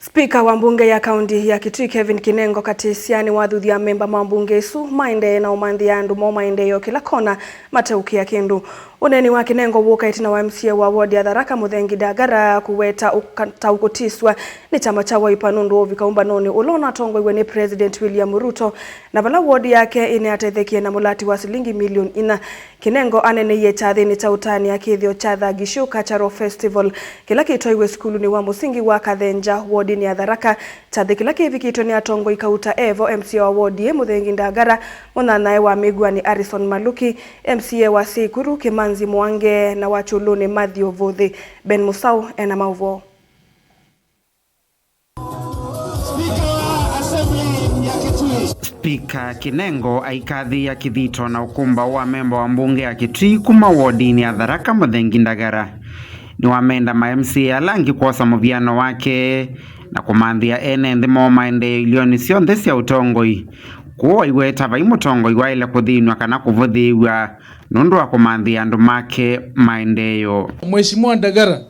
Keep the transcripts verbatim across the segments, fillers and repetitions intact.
Spika wa mbunge ya kaunti ya Kitui, Kevin Kinengo Katisya, nĩwathuthya amemba ma mbunge ĩsu maendee na ũmanthĩa andũ moo maendeeo kĩla kona mateũkĩa kĩndũ. Ũneeni wa Kinengo wũka ĩtina wa M C A wa ward ya Tharaka, Muthengi Ndagara, kũweta ũka-, ta ũkũtisw'a nĩ kyama kya Wiper nũndũ wa ũvika ũmbanonĩ ũla ũnatongoew'e nĩ President William Ruto, na vala ward yake ĩnĩatethekie na mũlati wa silingi milioni inya. Kinengo aneneie kyathĩnĩ kya ũtanĩa kĩthĩo kya Thagishu Cultural Festival kĩla kĩtwaiwe sukulunĩ wa mũsingi wa Kathenja, wodinĩ ya Tharaka. Kyathĩ kĩla kĩvikĩtwe nĩ atongoi kauta evo, M C A wa wodi ĩ Muthengi Ndagara, mũnyanyae wa Mĩguanĩ Harrison Maluki, M C A wa Sikuru Kimanzi Mwange, na wa Kyũlũnĩ Matthew Vuthi. Ben Musau ena maũvoo. Spika Kinengo aikathĩĩa kĩthito na ũkũmbaũ wa memba wa mbunge ya Kitui kuma wodinĩ ya Tharaka, Muthengi Ndagara. Nĩwamenda ma M C A ala angĩ kwosa mũviano wake na kũmanthĩa ene nthĩ moo maendeeo ilionĩ syonthe sya ũtongoi. Kwoou aiweta vai mũtongoi waĩle kũthĩnw'a kana kũvũthĩĩw'a nũndũ wa kũmanthĩa andũ make maendeeo. Mheshimiwa Ndagara,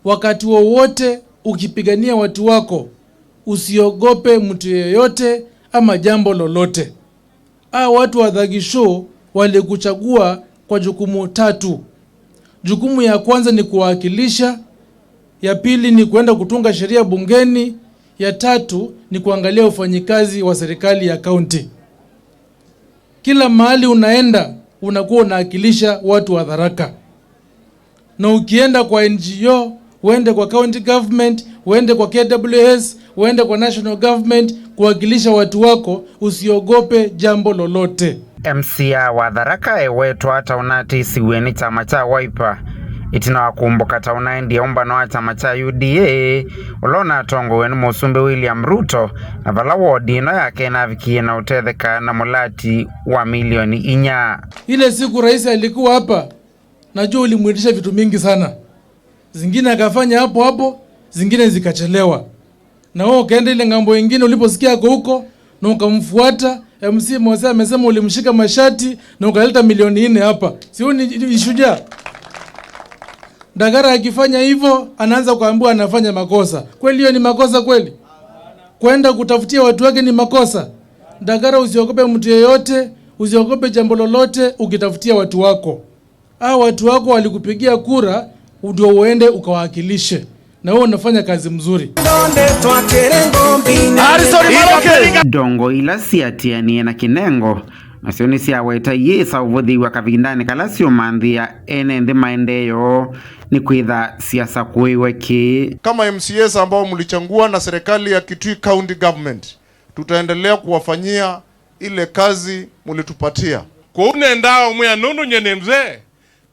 wakati wowote ukipigania watu wako, usiogope mtu yeyote ama jambo lolote. Hawa watu wa Thagishu walikuchagua kwa jukumu tatu. Jukumu ya kwanza ni kuwakilisha, ya pili ni kuenda kutunga sheria bungeni, ya tatu ni kuangalia ufanyikazi wa serikali ya kaunti. Kila mahali unaenda, unakuwa unawakilisha watu wa Tharaka. Na ukienda kwa N G O, uende kwa county government, uende kwa K W S, uende kwa national government, kuwakilisha watu wako, usiogope jambo lolote. M C A wa Tharaka ewetwa ta ũnatĩĩsiw'e nĩ kyama kya Wiper ĩtina wa kũmbũka ta ũnaendie ũmbano wa kyama kya U D A, ũla ũnatongoew'e nĩ Mũsumbĩ William Ruto, na vala wodi ĩno yake ĩnavikie na ũtetheka na mũlati wa milioni inya. Ile siku rais alikuwa hapa, najua ulimwitisha vitu mingi sana. Zingine akafanya hapo hapo, zingine zikachelewa. Na wewe ukaenda ile ng'ambo ingine, uliposikia ako huko, na ukamfuata, M C Mose amesema ulimshika mashati na ukaleta milioni nne hapa. Si huyu ni, ni shujaa? Ndagara akifanya hivyo, anaanza kuambiwa anafanya makosa. Kweli hiyo ni makosa kweli? Kwenda kutafutia watu wake ni makosa? Ndagara, usiogope mtu yeyote, usiogope jambo lolote ukitafutia watu wako. Hawa watu wako walikupigia kura ndio uende ukawakilishe, na wewe unafanya kazi mzuri. Ndongoi ila siatianie na Kinengo nasyo nĩsyaweta iyĩsa ũvũthĩĩw'a kavindanĩ kala syũmanthĩa ene nthĩ maendeeo, nĩkwĩtha siasakũĩwe kĩĩ. Kama M C As ambao mlichagua na serikali ya Kitui County Government, tutaendelea kuwafanyia ile kazi mulitupatia. Kwoou nendaa ũmwĩa nũndũ nyie nĩ mzee,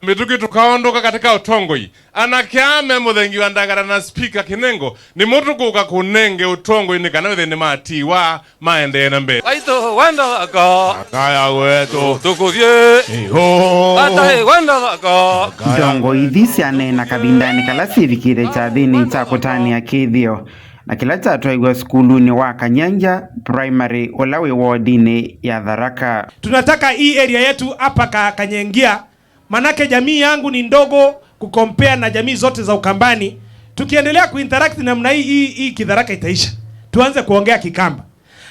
mĩtũkĩ tũkaondũka katika ũtongoi. Anake aa me Muthengi wa Ndagara na Spika Kinengo, nĩmo tũkũka kũnenge ũtongoi nĩ kana wĩthĩe nĩmatiwa maendee na mbee. Waitũ wenda thaka. Akaya wetu. Tũkũthiĩ. Iho. Ataĩ wenda thaka. Ndongoi ithi syaneena kavindanĩ kala syĩvikĩte kyathĩnĩ kya kũtanĩa kĩthĩo na kĩla kyatwaiwe sukulunĩ wa Kanyengia Primary, ũla wĩ wodinĩ ya Tharaka. Tunataka hii area yetu hapa Ka-, Kanyengia, manake jamii yangu ni ndogo kucompare na jamii zote za Ukambani. Tukiendelea kuinteract namna hii, hii, hii Kitharaka itaisha. Tuanze kuongea Kikamba.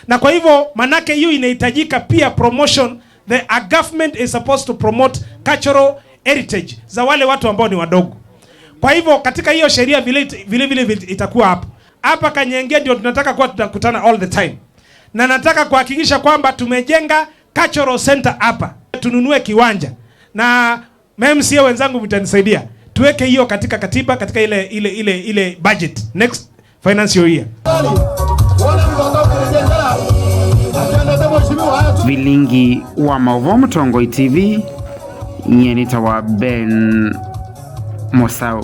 Na kwa hivyo, manake hiyo inahitajika pia promotion, the, a government is supposed to promote cultural heritage za wale watu ambao ni wadogo. Kwa hivyo, katika hiyo sheria vile it-, vile, vile, vile itakuwa hapo. Hapa Kanyengia ndio tunataka kuwa tunakutana all the time. Na nataka kuhakikisha kwamba tumejenga cultural center hapa. Tununue kiwanja. Na ma M C A wenzangu mtanisaidia. Tuweke hiyo katika katiba, katika ile, ile, ile, ile budget. Next financial year. Vilingi wa maũvoo Mũtongoi T V, nyie nĩtawa Ben Mũsaũ.